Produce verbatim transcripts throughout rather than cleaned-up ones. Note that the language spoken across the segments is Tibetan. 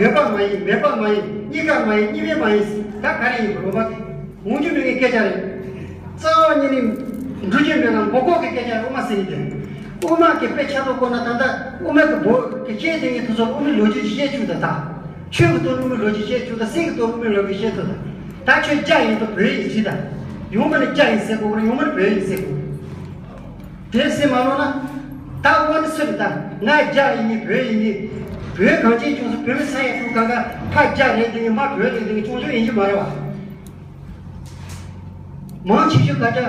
ཡོད་པ་མ་ཡིན། མེད་པ་མ་ཡིན། གཉིས་ཀ་མ་ཡིན། གཉིས་མེད་མ་ཡིན། ད་ག་རེ་ཡིན་པ་རེད། དབུ་མ་གི་འོང་རྒྱུ་མེད་པའི་སྐད་ཆ་རེད། རྩ་བ་ཉིད་ནས་འགྲོ་རྒྱུ་མེད་ན་མགོ་སྐོར་གྱི་སྐད་ཆ་རེད། དབུ་མ་ཟེར་ཡིན་ཏེ། དབུ་མ་གི་དཔེ་ཆ་ལ་བཀོད་ན་ད་ལྟ་དབུ་མ་གི་བོད་ཀྱི་སྐད་དེ་ངས་དུས་ཚོད་དབུ་མའི་ལོ་རྒྱུས་ཤེས་བཅུག་ད། ད་ཆོས་ཀྱི་དོན་དབུ་མའི་ལོ་རྒྱུས་ཤེས་བཅུག་ད། སེམས་ཀྱི་དོན་དབུ་མའི་ལོ་རྒྱུས་ཤེས་བཅུག་ད། ད་ཁྱོད་རྒྱ་ཡིན་ད་བོད་ཡིན་ཟེར་ད། ཡོང་མ་ནི་རྒྱ་ཡིན་ཟེར་དགོས་རེད། ཡོང་མ་ནི་བོད་ཡིན་ཟེར་དགོས། དེ་སེམས་མ་ལོག་ན། ད་དབུ་མ་ནི་སུ་རེད། ད་ང་རྒྱ་ཡིན་ནི་བོད་ཡིན་ནི། བོད་གངས་ཅན་ལྗོངས་སུ་བོད་མི་ས་ཡ་དྲུག་གང་ག་ཕ་རྒྱ་རེད་དེ་ནི་མ་བོད་རེད་དེ་ནི་ཆུང་ཆུང་ཡིན་གྱི་མ་རེད་བ། མང་ཆེ་ཤོས་ག་རྒྱ།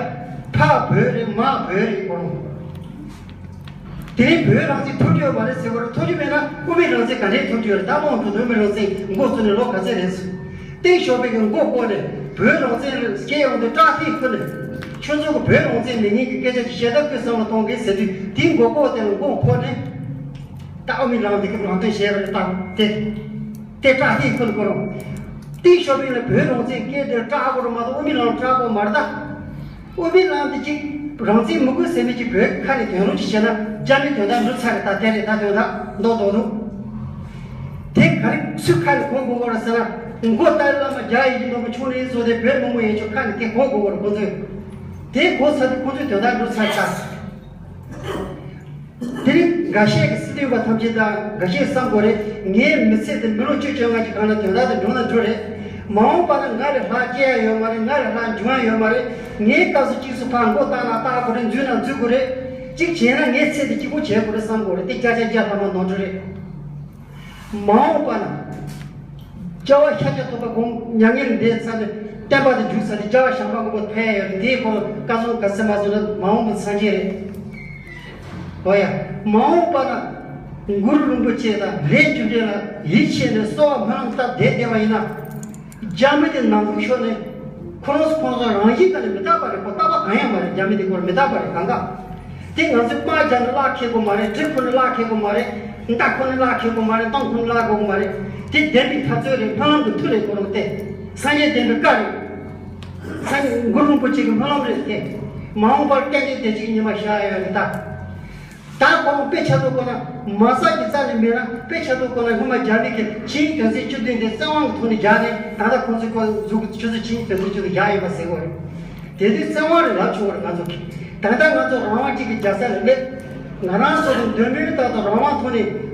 ཕ་བོད་རེད། མ་བོད་རེད་ཁོ་རང་། དེ་རིང་བོད་རང་བཙན་ཐོབ་རྒྱུ་ཡོད་མ་རེད་ཟེར་བ་རེད། ཐོབ་རྒྱུ་མེད་ན་དབུ་མའི་རང་བཙན་ག་འདྲས་ཐོབ་རྒྱུ་ཡོད་རེད། ད་དབང་གྲུབ་དབུ་མའི་རང་བཙན་མགོ་བཙུགས་ནས་ལོ་ག་ཚོད་རེད་ཟེར། ཏེང་ཞའོ་ཕིང་གི་མགོ་བསྐོར་ནས་བོད་རང་བཙན་སྐྱེ་ཡོང་དུས་བཀྲག་མདངས་ཁུར་ནས་ཁྱོད་ཚོ་གི་བོད་རང་བཙན་མེད་མཁན་གྱི་སྐད་ཆ་ཅིག་བཤད་ད་ཁོས་བསམ་བློ་གཏོང་གི་ཟེར་དུས། དེའི་མགོ་སྐོར་དེ་ལ་མགོ་འཁོར་ནས། ད་དབུ་མའི་ལམ་འདི་གི་ནང་དོན་བཤད་པ་རེད། ད་དེ་དེ་བཀྲག་མདངས་ཁུར་ཁོ་རང་། ཏེང་ཞའོ་ཕིང་ལ་བོད་རང་བཙན་སྐད་དེ་བཀྲག་དགོས་རེད་མ་གཏོགས་དབུ་མའི་ལམ་བཀྲག་དགོས་མ་རེད་ད། དབུ་མའི་ལམ་འདི་ཅིག་རང་བཙན་མི་དགོས་ཟེར་མི་ཅིག་བོད་ཁ་ནས་དོན་ལུང་ཅིག་བྱས་ན་རྒྱ་མི་དོན་དག་འགྲུབ་ཚར་རེད། ད་དེ་རེད། ད་དོན་དག་མདོག་མདོག་འདུག་དེ་ག་རེ་སུས་ཁ་ནས་གོ་དགོས་པ་རེད་ཟེར་ན། མགོ་ཏཱ་ལའི་བླ་མ་རྒྱ་ཡིན་གྱི་འདུག་པ། ཆུང་ནས་བཟོ་དེ་བོད་མི་མང་ཡན་ཆོད་ཁ་ནས་དེ་གོ་དགོས་པ་རེད། ཁོ་ཚོས་དེ་གོ་ཚར་དུས་ཁོ་ཚོས་དོན་དག་འགྲུབ་ཚར་ཚར། དེ་རིང་འགའ་ཤས་ཀྱི་སྲིད་དོན་པ་ཐམས་ཅད་དང་འགའ་ཤས་བསམ་དགོས་རེད། ངའི་མི་ཚེ་དེ་མི་ལོ་བཅུ་བཅོ་ལྔ་གི་སྒང་ལ་དོན་དག་དེ་འགྲུབ་ན་འགྲུབ་རེད། མ་འོངས་པ་ན་ང་ལས་ལྷག་སྐྱེ་ཡ་ཡོད་མ་རེད། ང་ལས་ལྷག་འབྱུང་ཡ་ཡོད་མ་རེད། ངའི་སྐབས་སུ་གཅིག་སུ་ཕར་མགོ་བཏགས་ན་བཏགས་དགོས་རེད། འཛུལ་ན་འཛུལ་དགོས་རེད། གཅིག་བྱས་ན་ངའི་ཚེ་དེ་གཅིག་པོ་བྱེད་དགོས་རེད་བསམ་དགོས་རེད། དེ་བརྒྱ་ཆ་བརྒྱ་ལྷག་མ་ནོར་འགྲོ་རེད། མ་འོངས་པ་ན། སྐྱེ་བ་ཤཱཀྱ་ཐུབ་པ་དགོངས་མྱ་ངན་འདས་ཚར་ནས་བསྟན་པ་དེ་བསྒྱུར་ཚར་ནས་སྐྱེ་བ་བྱམས་པ་མགོན་པོ་ཐོན་ཡ་ཡོད་རེད། དེའི་སྐོར་བཀའ་གསུང་ག་ཚད་མ་གསུང་ན་མ་འོངས་པ་སངས་རྒྱས་རེད། འོ་ཡ། མ་འོངས་པ་ན་གུ་རུ་རིན་པོ་ཆེ་དང་ལས་རྒྱུ་འབྲས་ལ་ཡིད་ཆེས་ནས་གསོལ་བ་སྨོན་ལམ་བཏབ་བསྡད་བསྡད་པ་ཡིན་ན། རྒྱ་མི་དེ་ནང་ཁུལ་ཤོར་ནས་ཁོ་རང་ཚོ་ཁོང་ཚོ་རང་བཞིན་ག་ནས་མི་རྟག་པ་རེད། ཁོ་རྟག་པ་གང་ཡང་མ་རེད། རྒྱ་མི་དེ་ཁོ་མི་རྟག་པ་རེད། གང་ག་དེ་ང་ཚོས་དམག་རྒྱག་ནས་གླགས་ཁེལ་དགོས་མ་རེད། གྲི་ཁུར་ནས་གླགས་ཁེལ་དགོས་མ་རེད། མདའ་ཁུར་ནས་གླགས་ཁེལ་དགོས་མ་རེད། མདུང་ཁུར་ནས་གླགས་དགོས་མ་རེད། དེ་བདེན་པའི་འཐབ་རྩོད་རེད། སྨོན་ལམ་གྱི་མཐུ་རེད། ཁོ་རང་དེ་སངས་རྒྱས་བསྟན་པའི་བཀའ་རེད། སངས་རྒྱས་གུ་རུ་རིན་པོ་ཆེ་གི་སྨོན་ལམ་རེད་དེ། མ་འོངས་པར་བསྟན་འཛིན་བདེ་སྐྱིད་ཉི་མ་ཤར་ཡོད་རེད་ད། ད་ཁོ་རང་དཔེ་ཆ་ཚོ་ཁོ་ན་མ་ཟ་གི་རྩ་ནས་མེད་ན། དཔེ་ཆ་ཚོ་ཁོ་ན་སྔོན་མ་རྒྱ་མི་གི་ཆིངས་ཡིག་དོན་ཚན་བཅུ་བདུན་དེ་བཙན་དབང་གི་ཐོག་ནས་རྒྱག་ནས། ད་ལྟ་ཁོང་ཚོས་ཁོ་འཛུགས་ཆུ་ཚོད་ཆིངས་ཡིག་དོན་ཚན་བཅུ་བདུན་རྒྱག་ཡོད་པ་ཟེར་གོ་རེད། དེ་དུས་བཙན་དབང་རེད་ལབ་ཆོག་གོ་རེད། ང་ཚོ་གི་ད་ལྟ་ང་ཚོ་རང་དབང་གཅིག་གི་རྒྱལ་ས་ལ་སླེབས། ང་རང་ཚོ་གི་འདོད་མོས་ལྟར་དུ་རང་དབང་ཐོག་ནས་